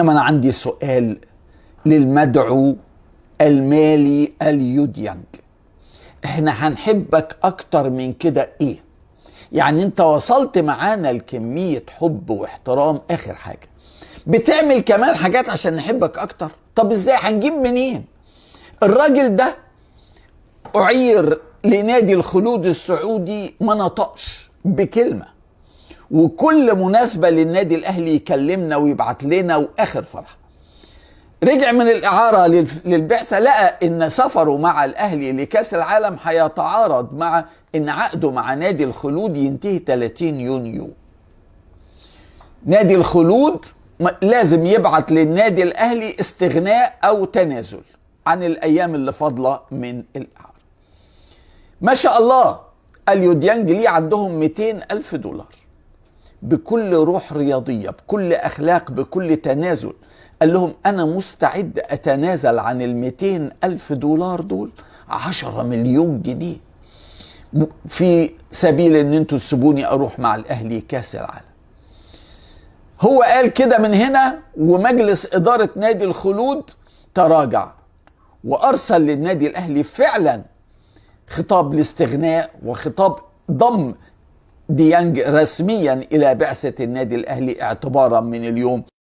انا عندي سؤال للمدعو المالي اليو ديانج، احنا هنحبك اكتر من كده ايه؟ يعني انت وصلت معانا لكمية حب واحترام، اخر حاجة بتعمل كمان حاجات عشان نحبك اكتر. طب ازاي؟ هنجيب منين؟ الراجل ده اعير لنادي الخلود السعودي، ما نطقش بكلمة، وكل مناسبة للنادي الاهلي يكلمنا ويبعت لنا واخر فرحة. رجع من الإعارة للبعثة، لقى إن سفره مع الأهلي لكأس العالم هيتعارض مع إن عقده مع نادي الخلود ينتهي 30 يونيو. نادي الخلود لازم يبعت للنادي الأهلي استغناء أو تنازل عن الأيام اللي فاضلة من الإعارة. ما شاء الله اليو ديانج ليه عندهم 200,000 دولار. بكل روح رياضية، بكل أخلاق، بكل تنازل، قال لهم أنا مستعد أتنازل عن 200,000 دولار دول، 10 مليون جنيه، في سبيل أن انتوا تسيبوني أروح مع الأهلي كأس العالم. هو قال كده من هنا، ومجلس إدارة نادي الخلود تراجع وأرسل للنادي الأهلي فعلا خطاب الاستغناء وخطاب ضم ديانج رسميا إلى بعثة النادي الأهلي اعتبارا من اليوم.